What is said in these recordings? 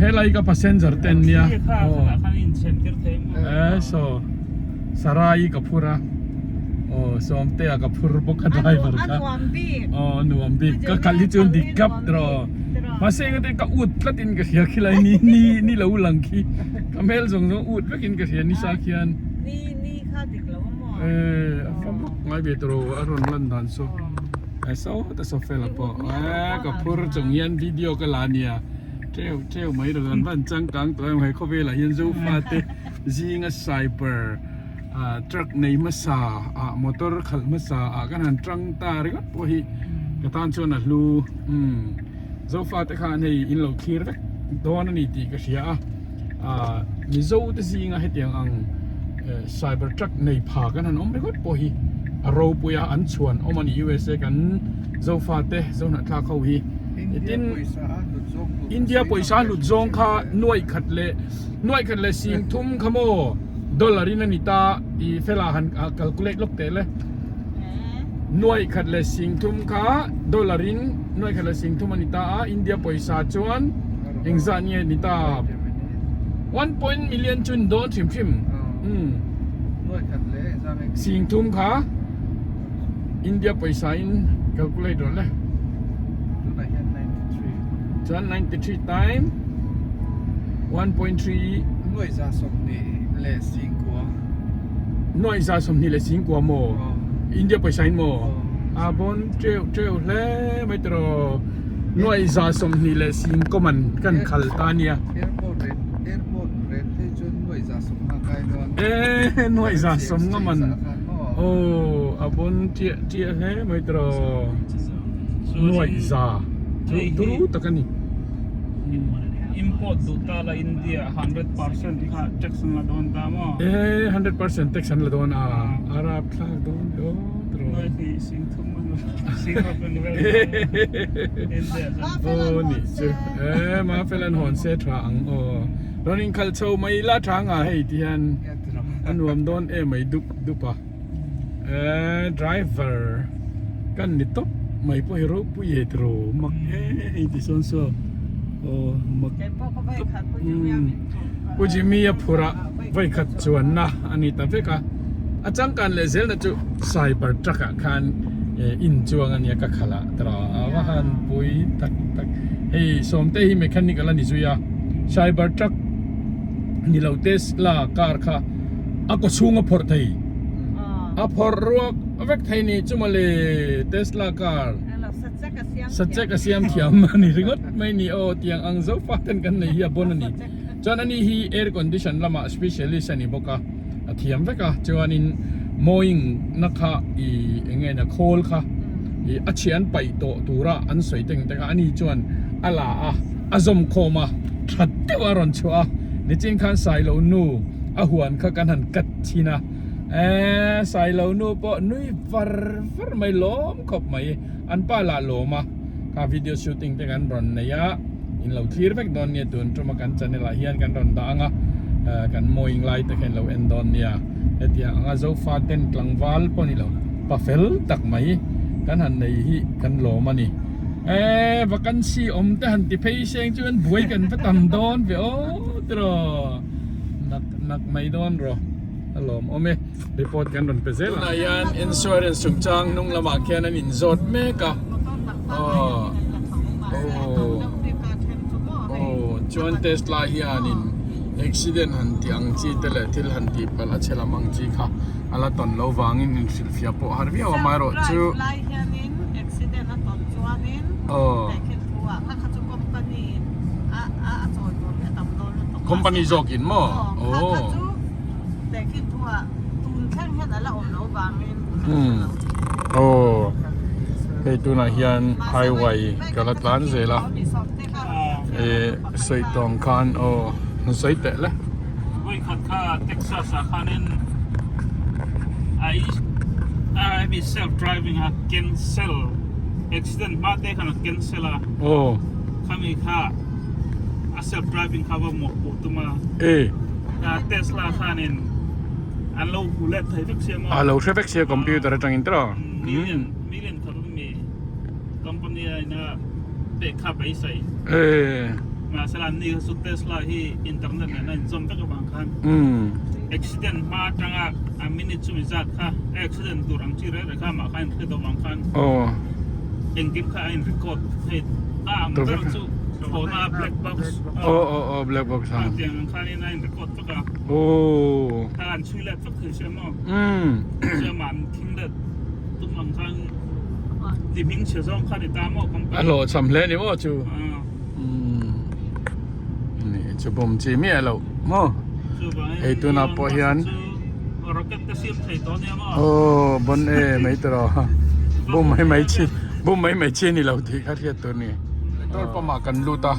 Helai ka passenger te an nia. Eh saw Sarai ka phur a. Aw Sawmtea ka phur bawk a driver kha. Aw a nuam bik. Ka kal hi chuan dik tlat rawh. Mahse engati ka ut tlat in ka hria khilai ni ni ni lo lang khi. Ka hmel zawng zawng ut vek in ka hria nisa khian. Eh a fam vak ngai ve tawh a rawn lan dan saw. Eh saw ta saw fel a pawh. Eh ka phur chung hian video ka la nia. Teuh teuh mai rawh an van changkang tawh em hei khawvelah hian zofa te zinga cyber ah truck nei hmasa ah motor khalh hmasa ah kan han tang ta ringawt pawh hi ka tan chuan a hlu umm zofa te khan hei in lo thlir vek dawn a ni tih ka hria a ah mizo te zinga hetiang ang eh cyber truck nei pha kan han awm ringawt pawh hi a ropui a an chhuan awm a ni USA kan zofa te zohnahthlak ho hi. Tin, India pawisa hlut zawng kha nuaih khat leh nuaih khat leh sing thum kha maw dollar in a ni ta i fela han calculate lawk teh le. Nuaih khat leh sing thum kha dollar in nuaih khat leh sing thum a ni ta a, India pawisa chuan engzah nge ni ta? One point million chu ni dawn hrim hrim. Umm. Sing thum kha India pawisa in calculate rawh le. Tunah hian 93. Chuan 93 time 1.3. Nuaih za sawmhnih leh singkua. Nuaih za sawmhnih leh singkua maw? India pawisa in maw? A bawn teuh teuh hle mai tiraw. Nuaih za sawmhnih leh singkaw man kan khal ta nia. Airport rate airport rate phei chuan nuaih za sawmnga kai dawn. E nuaih za sawmnga man. Aw a bawn tiah tiah hle mai tiraw. Nuaih za chu turu tak a ni. Import duh ta la India 100% kha tax an la dawn ta maw? E 100% tax an la dawn a, a rap thlak dawn e aw tiraw. Nuaih hnih sing thum an la sing rap an vel India chuan. Aw nih chu e Mafel an hawn se tha ang aw. Rawn inkhalh chho mai la tha ang a hei ti hian a nuam dawn em mai dup dup a. Eee driver kan ni tawp mai pawh hi ropui e tiraw mak e ti sawn saw aw mak tawp umm Pu Jimmy a phur a vawikhat chuanna a ni ta vek a a changkan leh zelna chu cyber truck ah khan in chuang a nia ka khalh ah tiraw a va han pui tak tak hei sawmte hi mechanic a la ni zui a cyber truck ni lo Tesla car kha a kaw chhung a phawrh thei a phawrh ruak vek thei ni chu mawle Tesla car sachek a siam thiam a ni ringawt mai ni aw tiang ang zo fa ten kan nei hi a bon a ni chuan ani hi air condition lamah specialist a ni bawk a a thiam vek a chuanin mawing na kha ih eng nge na khawl kha ih a chhian paih tawh tura an sawi teng teng a ani chuan a la a a zawm khawm a that deuh a rawn chhuah a nichin khan Sailo nu a huan kha kan han cut thin a eee Sailo nu pawh nui var var mai lawm khawp mai an pa lah lawm a kha video shooting te kan rawn nei a in lo thlir vek dawn nia tun tuma kan channel ah hian kan rawn dah ang a kan mawing lai te kha in lo en dawn nia hetiang anga zofa ten tlangval pawh ni lo pa fel tak mai kan han nei hi kan lawm a ni. Eee vacancy awm te han ti phei seng chuan buai kan va tam dawn ve aw tiraw nak nak mai dawn rawh a lawm awm e report kan rawn pe zel ang. Tunah hian insurance chungchang hnung lamah khian an inzawt mek a aw aw aw chuan Tesla hianin accident han tih ang chi te leh thil han tih palh a chhe lam ang chi kha a la tawn lo vangin inhrilhfiah pawh har viau a amaherawh chu Company zawkin maw aw aw hei tunah hian highway ka la tlan zel a eh sawi tawng khan aw sawi teh le. Vawikhat kha Texas ah khanin a i mi self driving a cancel accident hma te khan a cancel a aw khami kha a self driving kha va mawh puh tum a e Tesla khanin an lo hmu let thei vek sia maw a lo hre vek sia computer atangin tiraw million million khat mi company a ina pek kha beisei e. Mahsela an ni kha chu Tesla hi internet nen a inzawm vek avang khan accident hma atanga a minute chumi zat kha accident tur ang chi reng reng kha amah kha a inhre deuh vang khan engkim kha a in record thei a ang ber chu thlawhna a black box black box a tiang ang khanin a in record vek a kha an chhui let vek thei sia maw chuan amah an thing let tum ang khan ti hming chhe zawng kha ni ta maw company a hlawhchham hle ni maw chu. Ni chu bawm chi miah loh maw hei tunah pawh hian aw bon e mai tawh rawh bum mai mai chi bum mai mai chi a ni lo tih kha hriat tur a ni petrol pump ah kan lut a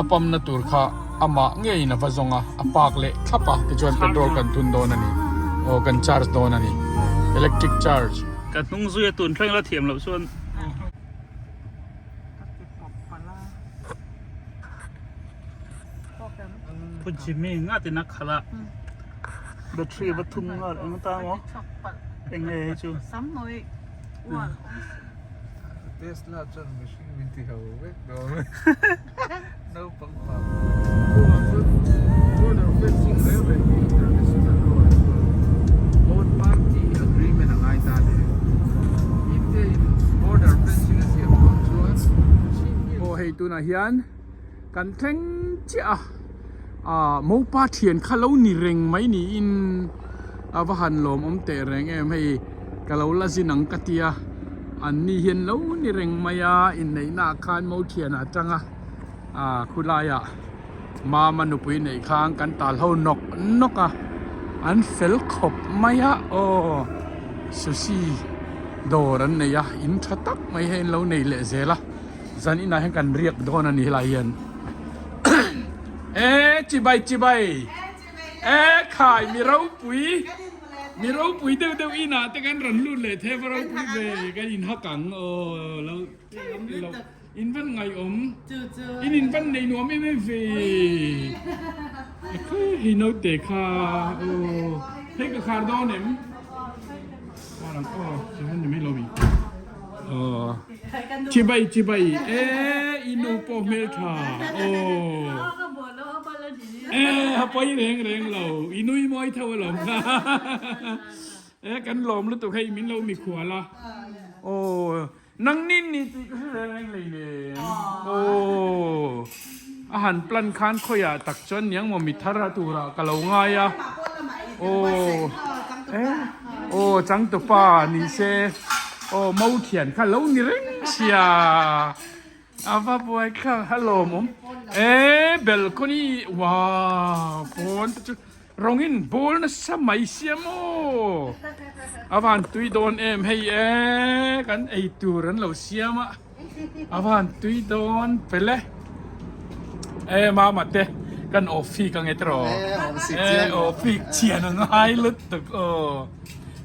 a pump na tur kha amah ngeiin a va zawng a a park leh thlap a tichuan petrol kan thun dawn a ni aw kan charge dawn a ni electric charge. Ka hnung zui a tun thleng la thiam loh chuan. Pu Jimmy ngah tina khalh a battery va thum nghal eng ata maw eng nge hei chu. Tesla chuan mihring min ti ho vek dawn naupang pa. Border fencing reng reng hi international law ah chuan both party agreement a ngai ta le. India in border fencing a siam dawn chuan Chin hian. Aw hei tunah hian kan thleng chiah a, ah mopa thian kha lo ni reng mai niin a va han lawmawm teh reng em hei ka lo la zin ang ka tia an ni hian lo ni reng mai a inneihna ah khan mo thian ah tang a ah khulai ah. Mama nupui neih khan kan tal ho nawk nawk a, an fel khawp mai a, aw sushi dawr an nei a, in tha tak mai hi an lo nei leh zel a, zan inah hian kan riak dawn a ni helai hian e chibai chibai e khai mi ropui mi ropui deuh deuh inah te kan rawn lut leh thei va ropui ve kan inhak ang aw lo lo. In van ngaihawm. In in van nei nuam em em ve. Hei naute kha aw. Hei ka khar dawn em? Khar ang aw. Chuan ni mai lo mi. Aw. Chibai chibai e i nu pawh hmel tha aw. E ha pawi reng reng lo. I nui mawi tho alawm. E kan lawm lutuk hei min lo mikhual a. Aw. Nang nin ni tih ka hre reng reng lei nen. Aww. A han plan khan khawiah tak chuan niang maw mi thar a turah ka lo ngai a. Aww. Eh. Aw changtupa ni se. Aw mo thian kha lo ni reng sia. A va buai kha a lawmawm. Eh balcony wow pawn te chu Rawngin ball nasa mai sia maw? A van tui dawn em hei e, kan ei tur an lo siam a, a van tui dawn fel e. E mama te kan awfik ange tiraw? E awfik chian a ngai lutuk aw.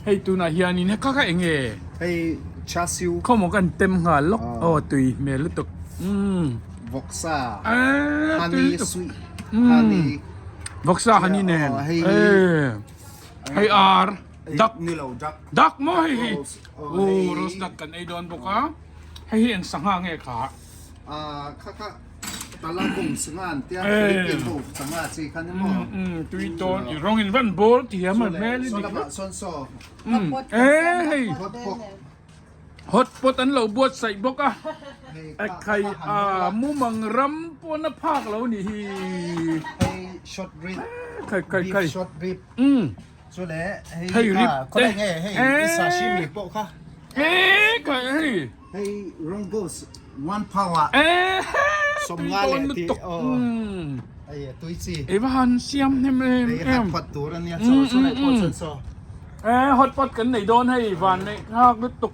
Hei tunah hianin he kha kha eng nge? Hei cha siu. Khawmaw kan tem nghal lawk aw tui hmel lutuk. Umm. Vawksa. Honey sweet. Honey. Vawksa honey nen. Hei ar. Duck. Ni lo duck. Duck maw hei hi. Oh roast duck kan ei dawn bawk a. Hei hi eng sangha nge kha? Kha kha talakung sangha an tia Philippine ho sangha chi kha ni maw? Tui tawn i rawng in van bawl thiam a hmel i dik vek. Sawn saw. Hei. Hot pot. Hot pot an lo buatsaih bawk a. Khai a mumang ram pawn a phak lo ni hi. Hei short rib. Khai khai khai. Beef short rib. Chu le Hei hei rib kha te. nge hei i sashimi pawh kha. Khai hei. Hei rawng goes 1 pound ah. Sawmnga leh tih aw. Hei tui chi. Ei va han siam hnem em em. Hei hot pot tur ania chaw chu leh pawh chuan chaw. Hot pot kan nei dawn hei van neih nghak lutuk.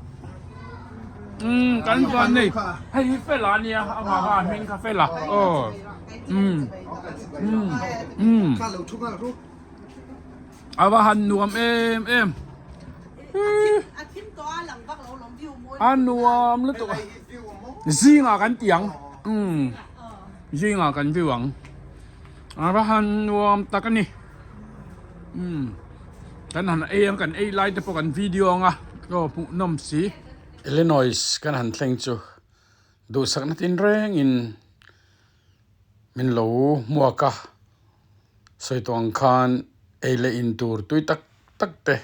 Kan van nei. Hei hi fela ania amah kha a hming kha fela. Aw. Kha lo thu nghal ru. A va han nuam em em. A nuam lutuk a. Zingah kan ti ang. Zingah kan view ang. A va han nuam tak a ni. Kan han ei ang kan ei lai te pawh kan video ang a aw hmuh nawm si. Illinois kan han thleng chu duhsakna tin rengin. min lo hmuak a sawi tawh ang khan ei leh in tur tui tak tak te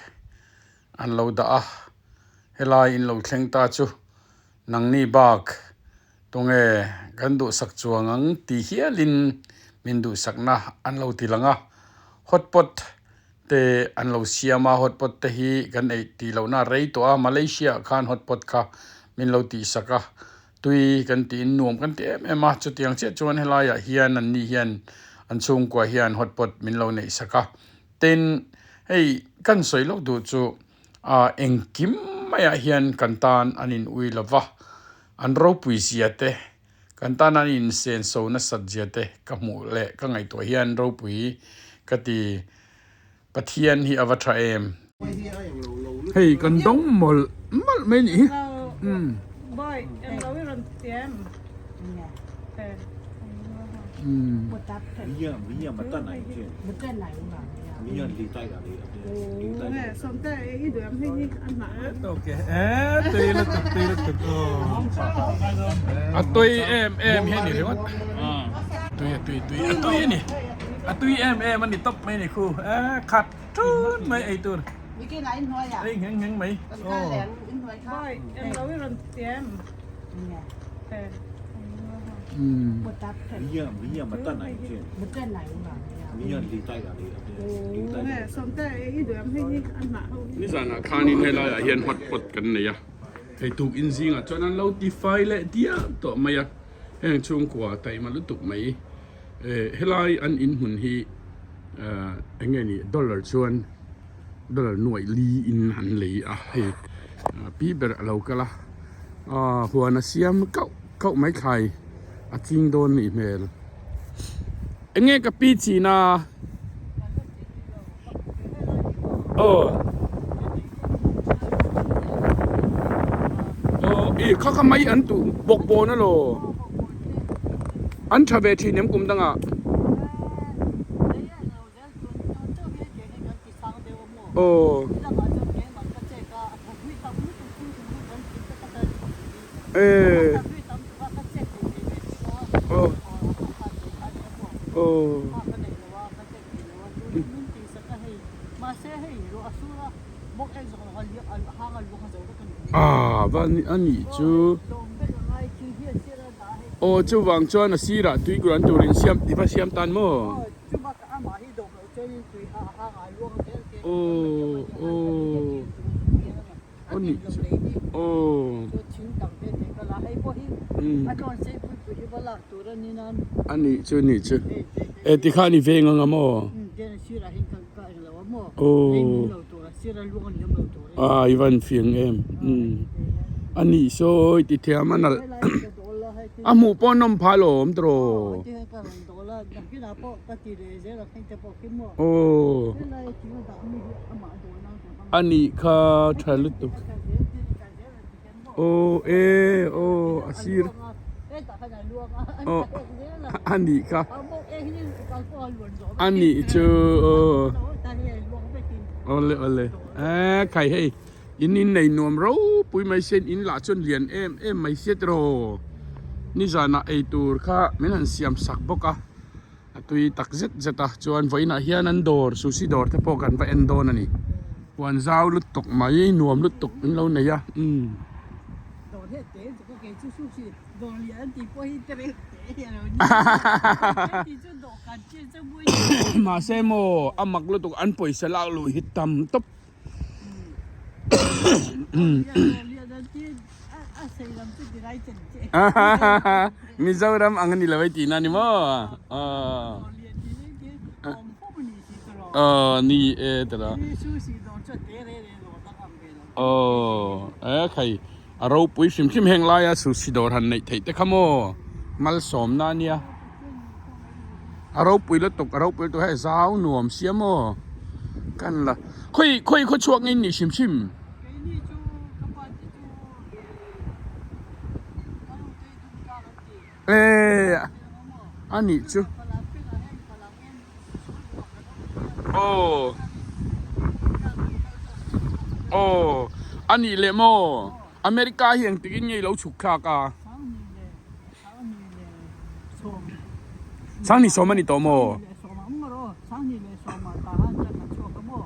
an lo dah a helai in lo thleng ta chu nangni bak tunge kan duhsak chuang ang tih hialin min duhsakna an lo ti lang a hotpot te an lo siam a hotpot te hi kan ei tih lohna a rei tawh a Malaysia ah khan hotpot kha min lo tihsak a tui kan tiin nuam kan ti em em a chutiang chiah chuan helaiah hian an ni hian an chhungkua hian hotpot min lo neih sak a tin hei kan sawi lawk duh chu ah engkim maiah hian kan tan an in ui lova an ropui zia te Kan tan an insenso nasat zia te ka hmuh leh ka ngaihtuah hian ropui ka ti. Pathian hi a va tha em. Hei kan dawng mawlh mawlh mai nih hi. A tui em em hi a ni ringawt tui a tui tui a tui a ni a tui em em a ni tawp mai a ni khu e khat thun mai ei tur ei ngheng ngheng mai aw. Nizanah khanin helaiah hian hotpot kan nei a, hei tuk in zingah chuan an lo tifai leh diam tawh mai a, heng chhungkua taima lutuk mai helai an inhmun hi eng nge ni dollar chuan dollar nuaih li in an lei a hei pi ber a lo kal a aaa huan a siam kauh kauh mai thlai a ching dawn nih hmel eng nge ka pi chin a aw aw ih kha kha mai an tuh bawk bawn alaw an tha ve thin em kum dangah. Aw e aw aw ah va a nih chu aw chuvang chuan a sirah tuikawr an turin siam i va siam tan maw. Aw aw aw nih chu aw umm a nih chu nih chu e tikhan i veng anga maw aw a i van fiang em umm a nih sawi ti thiam a nalh a hmuh pawh a nawm phah alawm tawh. Aw a nih kha tha lutuk aw e aw a sir aw a nih kha a nih chu aw awle awle e khai hei in in nei nuam ropui mai sen in lah chuan lian em em mai sia tiraw nizanah eitur kha min han siam sak bawk a. A tui tak zet zet a chuan vawiinah hian an dawr sushi dawr te pawh kan va en dawn a ni huan zau lutuk mai nuam lutuk an lo nei a umm. Mahse maw a mak lutuk an pawisa lak luh hi tam tawp. Mizoram ang a ni lo ei tihna a ni maw? Aw ni e tawh a. Aw e khai a ropui hrim hrim heng laia sushi dawr han neih theih te kha maw malsawmna a nia. A ropui lutuk a ropui lutuk hei zau nuam sia maw kan la khawi khawi khaw chhuak nge in nih hrim hrim. E a nih chu aw aw a nih leh maw America hi engtikin nge i lo chhuk thlak a. Sanghnih sawm a ni tawh maw?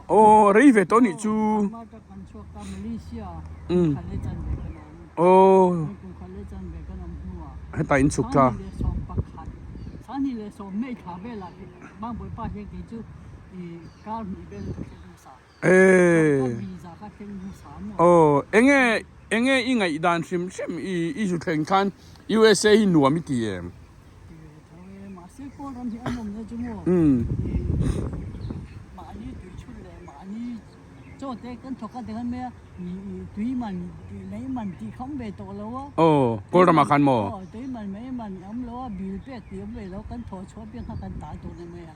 Aw rei ve tawh nih chu. Umm aw hetah in chhuk ta. Eee aw enge enge i ngaihdan hrim hrim i i zu thleng khan USA hi nuam i ti em? Umm. Aw kawl ramah khan maw?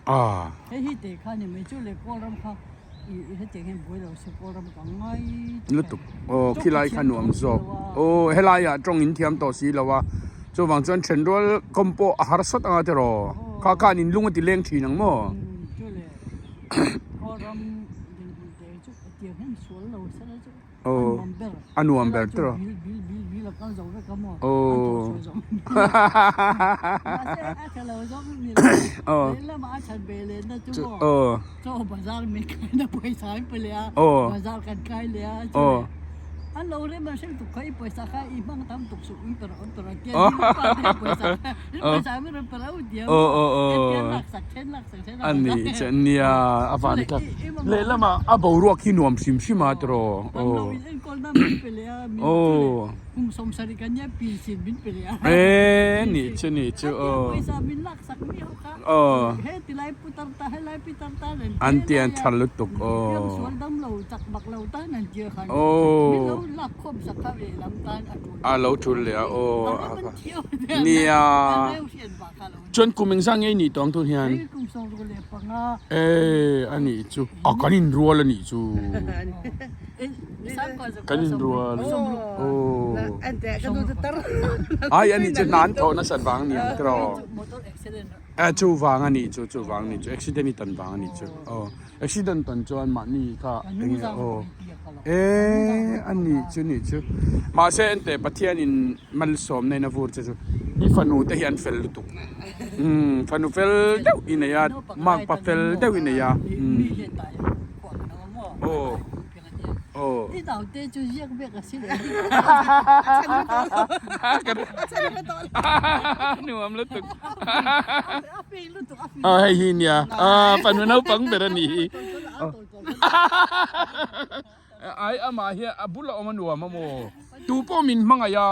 Ah. Lutuk aw khilai kha nuam zawk aw helai ah tawng in thiam tawh si lo a chuvang chuan then rual kawm pawh a har sawt anga tiraw kha khan in lung a ti leng thin ang maw. Aw a nuam ber tiraw aw aw aw aw aw aw aw aw a ni che nia a van kha lehlamah a boruak hi nuam hrim hrim a tiraw aw aw e ni chu ni chu aw aw an ti an tha lutuk aw aw a lo tul leh a aw nia. Chuan kum engzah nge i nih tawh ang tun hian? Ee a nih chu a kan inrual a nih chu kan inrual aw ai a nih chu hna an thawh nasat vang a ni ang tiraw e chu vang a nih chu chu vang a nih chu accident i tan vang a nih chu aw accident tan chuan mahni kha enge aw ee a nih chu nih chu mahse enteh Pathianin Malsawmna in a vur che chu i fanu te hi an fel lutuk umm fanu fel deuh i nei a makpa fel deuh i nei a umm aw aw nuam lutuk aw hei hi nia fanu naupang ber a nih hi. Ai amah hi a bula awm a nuam a maw? Tu pawh min hmangaih a,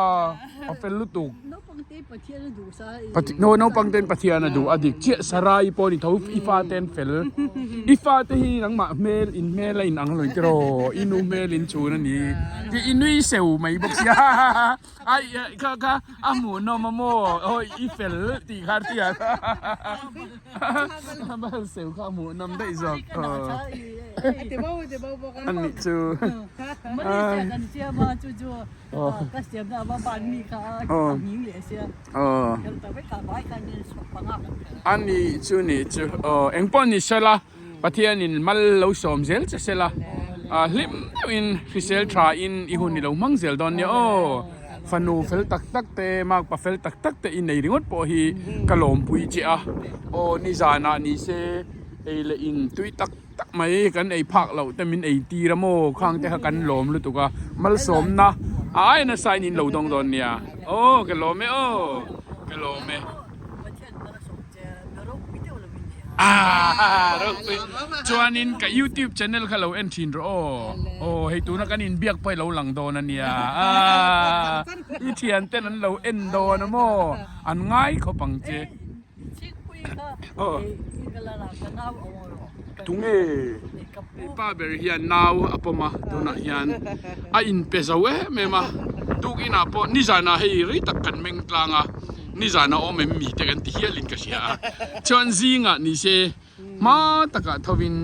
a fel lutuk. No naupang ten Pathian a duh a dik chiah Sarai pawh ni tho i fa ten fel. I fa te hi nangmah hmel in hmel a in ang hlawih tiraw i nu hmel in chhun a ni tih i nui seu mai bawk sia ai kha kha a hmuhnawm a maw awi i fel tih kha hriat a bal seu kha a hmuhnawm daih zawk a nih chu a nih chu nih chu aw engpawh ni sela. Pathianin mal lo sawm zel che sela, hlim deuhin hrisel thain i hun i lo hmang zel dawn nia aw. Fanu fel tak tak te, makpa fel tak tak te i nei ringawt pawh hi ka lawmpui che a. Aw nizanah ni se ei leh in tui tak tak mai kan ei phak loh te min ei tir a maw khang te kha kan lawm lutuk a, malsawmna a ai nasa in in lo dawng dawn nia. Aw ka lawm e aw ka lawm e. Chuanin ka youtube channel kha lo en thin rawh aw. Aw hei tuna kan inbiak pawh i lo lang dawn a nia. I thian ten an lo en dawn a maw? An ngai khawp ang che. Tunge pa ber hian nau a pawm a tunah hian a inpe zo em em a. Tukinah pawh nizanah hei rei tak kan meng tlang a. Nizan a awm em mi te kan ti hialin ka hria a, chuan zingah ni se hma takah thovin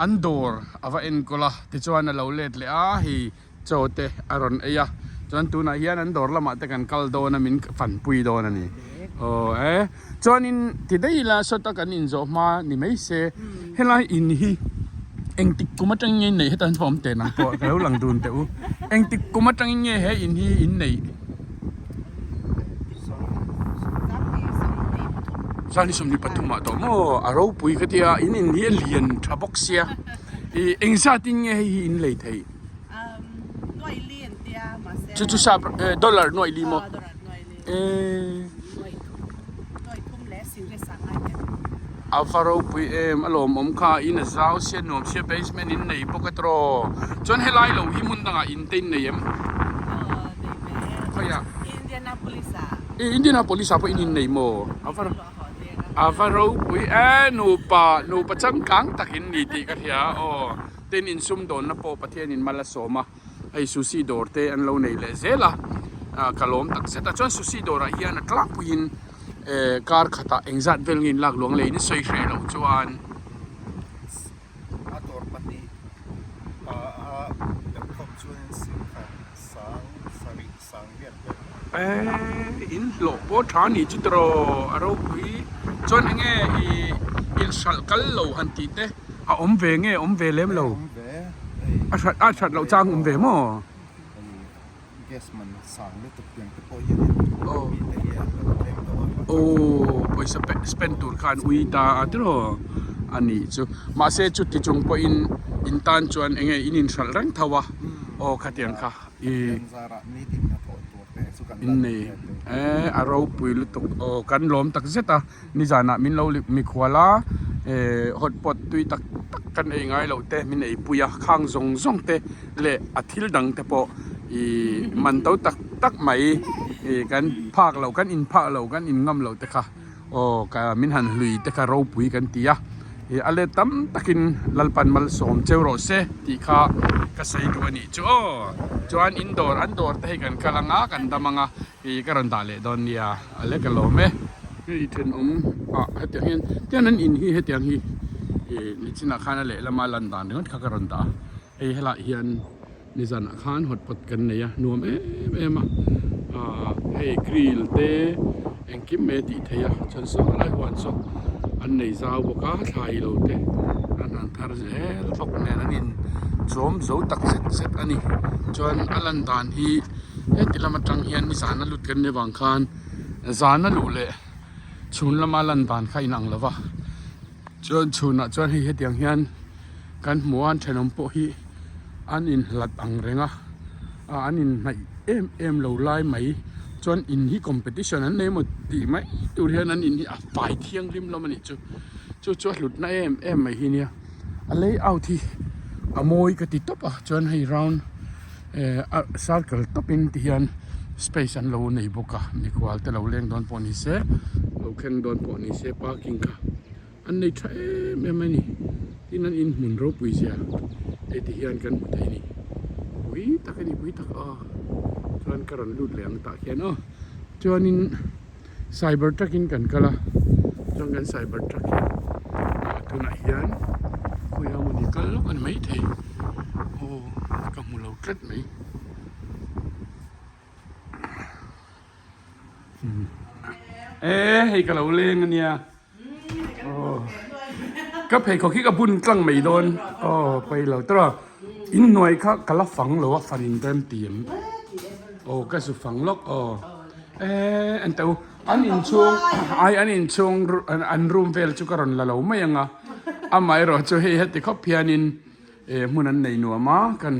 an dawr a va enkawl a, tichuan a lo let leh a, hei chaw te a rawn ei a, chuan tunah hian an dawr lamah te kan kal dawn a min fanpui dawn a ni. Aw e, chuanin ti daih ila sawta kan inzawh hma ni mai se, helai in hi engtik kum atangin nge in neih heta an awm teh nang pawh ka lo lang dun teh u, engtik kum atangin nge he in hi in neih? Zan hi 23 ah tawh maw a ropui ka tia in in hi a lian tha bawk sia ih engzat in nge hei hi in lei thei chu chu sap dollar nuaih li maw eee a va ropui em a lawmawm kha in a zau sia nuam sia basement in nei bawk a tiraw chuan helai lo hi hmun dangah in te in nei em khawiah. I Indianapolis ah pawh in innei maw? A va a va ropui e nupa nupa changkang tak in ni tih ka hria aw tin insumdawnna pawh Pathian in mal a sawm a hei sushi dawr te an lo nei leh zel a ah ka lawm tak zet a chuan sushi dawr ah hian a tlangpuiin eh kar khatah engzat vel nge in lak luang leh in sawi hreh loh chuan. A dawr pahnih pa a laptop chuanin singkhat sang sarih. Eee in hlawh pawh tha ni chu tiraw a ropui chuan enge ih in hralh kal lo han tih te a awm ve nge awm ve lem lo a hrat a hrat loh chang awm ve maw aw pawisa spend tur khan ui ta a tiraw a nih chu mahse chuti chung pawhin in tan chuan enge in inhralh reng tho a aw khatiang kha. I innei e a ropui lutuk aw kan lawm tak zet a nizanah min lo mikhual a eh hotpot tui tak tak kan ei ngai loh te min ei pui a khang zawng zawng te leh a thil dang te pawh ih man to tak tak mai ih kan phak loh kan in phak loh kan in ngam loh te kha aw ka min han hlui te kha ropui kan ti a ih a let tam takin Lalpan malsawm cheu rawh se tih kha ka sawi duh a nih chu aw chuan in dawr an dawr te hei kan kal anga kan dam anga ih ka rawn dah leh dawn nia a le ka lawm e hei thenawm ah hetiang hian tian an in hi hetiang hi ih nichinah khan a lehlama lan dan ringawt kha ka rawn dah a hei helaiah hian. Nizanah khan hotpot kan nei a, nuam em em a, aah hei grill te engkim mai a tih theih a, chuan saw lai huan saw an nei zau bawk a, thlai lo te an han thar zel bawk nen an in chawm zo tak zet zet a ni, chuan a lan dan hi heti lam atang hian nizan a lut kan nih avang khan zan a luh leh chhun lama lan dan kha a inang lo va. Chuan chhunah chuan hei hetiang hian kan hmu a an thenawm pawh hi an inhlat ang reng a ah an inhnaih em em lo lai mai chuan in hi competition an nei emaw tih mai tur hian an in hi a fai thianghlim hlawm a nih chu chu chu a hlutna em em mai hi nia a layout hi a mawi ka ti tawp a chuan hei round eh a circle tawp in ti hian space an lo nei bawk a mikhual te lo leng dawn pawh ni se lo thleng dawn pawh ni se parking kha an nei tha em em a ni tin an inhmun ropui zia hei ti hian kan hmu thei a ni pui tak a ni pui tak aw chuan ka rawn lut leh ang tah khian aw chuanin cyber truck in kan kal a chuan kan cyber truck hi ah tunah hian khawiah mawni kal lawk a ni maithei aw ka hmu lo tlat mai e hei ka lo leng ania aw ka pheikhawk hi ka bun tlang mai dawn aw pailo tawh inhnuai kha ka la fang lo a fan in rem ti em aw ka zu fang lawk aw e an teu an inchhung ai an inchhung an room vel chu ka rawn la lo mai ang a amaherawh chu hei heti khawp hianin eh hmun an nei nuam a kan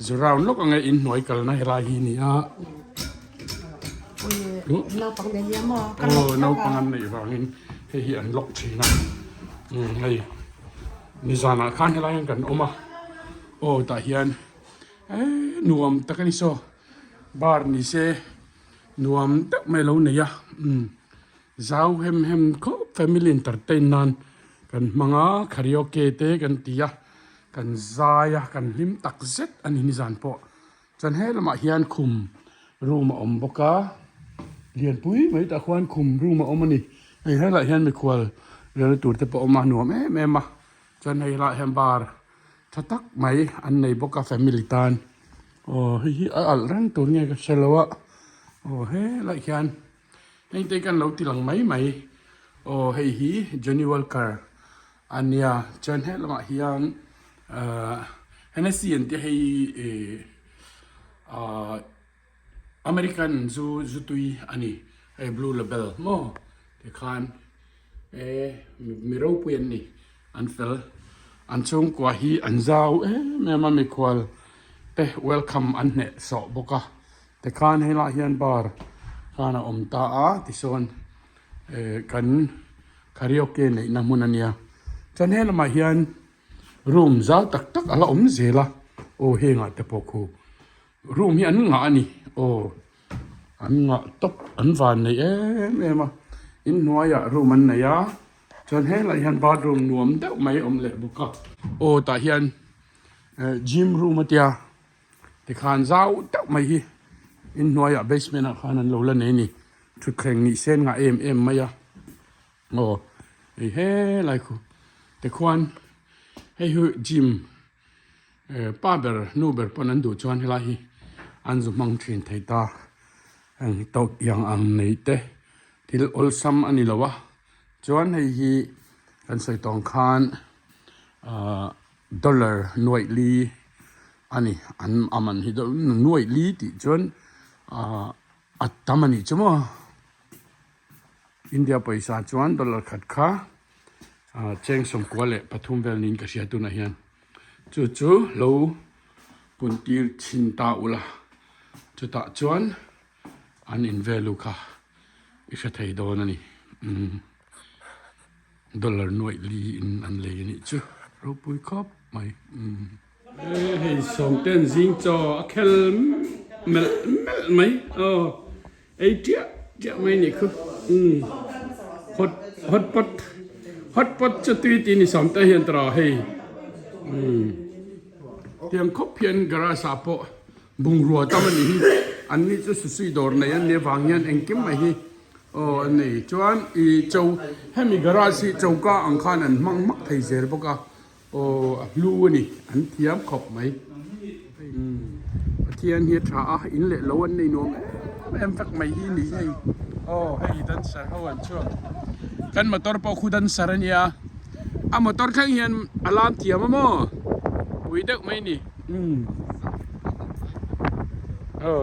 zu round lawk ang e inhnuai kalna helai hi a ni a. Aw naupang an neih vangin hei hi an lock thin a umm hei nizanah khan helai hian kan awm a aw tah hian eee nuam tak a ni saw bar ni se nuam deuh mai a lo nei a umm zau hem hem khawp family entertain nan kan hmang a karaoke te kan ti a kan zai a kan hlim tak zet a ni nizan pawh. Chuan he lamah hian khum room a awm bawk a lianpui mai tah khuan khum room a awm a ni hei helaiah hian mikhual riahna tur te pawh a awm a nuam em em a chuan hei helaiah hian bar tha tak mai an nei bawk a family tan aw hei hi a alh reng tur nge ka hre lo a aw helaiah hian heng te kan lo ti lang mai mai aw hei hi Johnny Walker A nia, chuan he lamah hian ahh Hennessy an tih hei ih ahh American zu zu tui a ni, hei blue label maw tikhan. E mi ropui an ni an fel an chhungkua hi an zau em em a mikhual te welcome an hneh sawh bawk a tikhan helaiah hian bar khan a awm ta a tichuan eh kan karaoke neihna hmun a nia chuan he lamah hian room zau tak tak a la awm zel a aw hengah te pawh khu room hi an ngah a ni aw. An ngah tawp an van nei em em a inhnuaiah room an nei a chuan helaiah hian bathroom nuam deuh mai a awm leh bawk a aw tah hian eh gym room a tia tikhan zau deuh mai hi inhnuaiah basement ah khan an lo la nei a ni thutthleng nih sen ngah em em mai a aw hei helai khu tikhuan hei hi gym. Pa ber nu ber pawn an duh chuan helai hi an zu hmang thin thei ta heng tawk iang ang nei te thil awlsam a ni lo a chuan hei hi kan sawi tawng khan ahh dollar nuaih li a ni an a man hi nuaih li tih chuan ahh a tam a nih chu maw India pawisa chuan dollar khat kha. Ah cheng sawmkua leh pathum vel niin ka hria tunah hian chu chu lo pun tir chhin ta ula chutah chuan an in vel kha i hre thei dawn a ni umm dollar nuaih li in an lei a nih chu ropui khawp mai umm. Hei sawmten zing chaw a khel melh melh mai aw ei tiah tiah mai nih khu umm hot hot pot hot pot chu tui tih ni sawmte hian tawrh hei umm tiang khawp hian garage ah pawh bungrua tam a nih hi an ni chu sushi dawr nei an nih avang hian engkim mai hi aw an nei chuan ih cho hemi garage hi choka ang khan an hmang hmak thei zel bawk a. Aw a hlu a ni an thiam khawp mai umm Pathian hi a tha a in leh lo an nei nuam em em vek mai hi ni hei aw hei dancer ho an chhuak kan motor pawh khu dancer a nia a motor thleng hian a lam thiam a maw pui deuh mai ni umm aw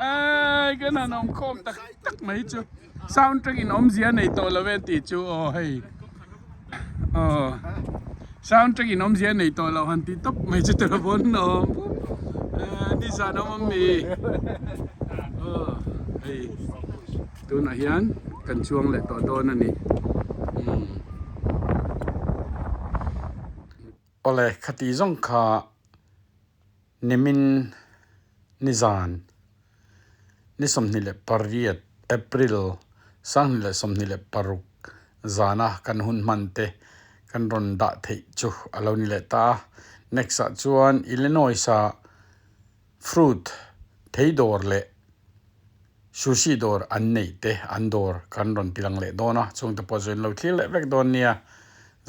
Eii kan han awm khawm tak tak mai chu sound track in awmzia nei tawh lo e tih chu aw hei aw sound track in awmzia nei tawh lo han tih tawp mai chu tura pawn a awm nizan a awm ami aw hei tunah hian kan chuang leh tawh dawn a ni umm. Awle khati zawng kha Nimin nizan ni 28 April 2026 zana kan hun hman te kan rawn dah theih chu a lo ni leh ta a. Next ah chuan Illinois ah fruit thei dawr leh sushi dawr an neih te an dawr kan rawn tilang leh dawn a, chungte pawh chu in lo thlir leh vek dawn nia.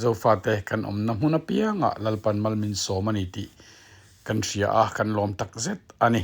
Zofate kan awmna hmun apiangah Lalpan mal min sawm a ni tih kan hria a, kan lawm tak zet a ni.